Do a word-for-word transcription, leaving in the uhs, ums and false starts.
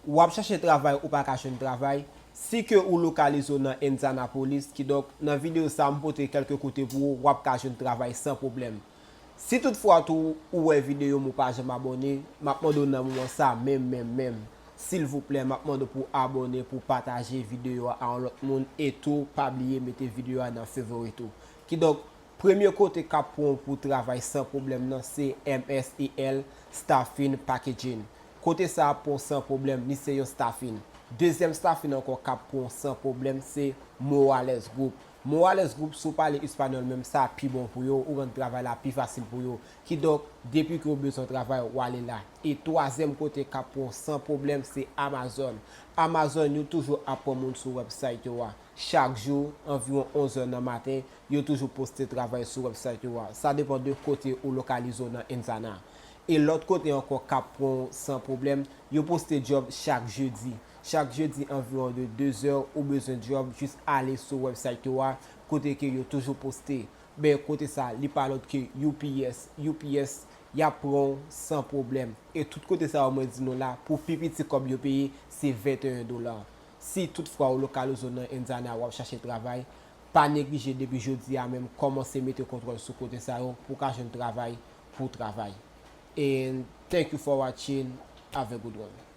W ap chache travay, ou pa ka jwenn travay? Si ke ou lokalize w nan Indianapolis, kidonk nan videyo sa a m pote kèlke kote pou ou, w ap ka jwenn travay san pwoblèm. Si toutfwa tou ou wè videyo m ou pa janm abòne, m ap mande w nan moman sa a menm, menm, menm, silvouplè, m ap mande w pou w abòne, pou w pataje videyo a a yon lòt moun, e tou pa bliye mete videyo a nan favorite ou. Kidonk, premye kote k ap pran w pou travay san pwoblèm nan se M S E L Staffing Packaging. Kote sa ap pran w san pwoblèm, li se yon staffing. Dezyèm staffing ankò k ap pran w san pwoblèm se Morales Group. Morales Group, si w pale espanyòl menm, sa pi bon pou yo, ou rann travay la pi fasil pou yo. Kidonk, depi ke w bezwen travay, w ale la. E twazyèm kote k ap pran w san pwoblèm se Amazon. Amazon, yo toujou ap pran moun sou website yo a. Chak jou, anviwon onz è nan maten, yo toujou poste travay sou website yo a. Sa depann de kote ou lokalize w nan Indiana. E lòt kote ankò k ap pran w san pwoblèm, yo poste djòb chak jedi. Chak jedi, anviwon de de zè, ou bezwen djòb, jis ale sou website yo a, kote ke yo toujou poste. Ben, kote sa, li pa lòt ke U P S. U P S, y ap pran w san pwoblèm. E tout kote sa yo mwen di nou la, pou pi piti kòb yo peye, se venteyen dola. Si toutfwa ou lokalize w nan Indiana, w ap chache travay, pa neglije depi jodi a menm, kòmanse mete kontwòl sou kote sa yo pou w ka jwenn travay pou w travay. And thank you for watching. Have a good one.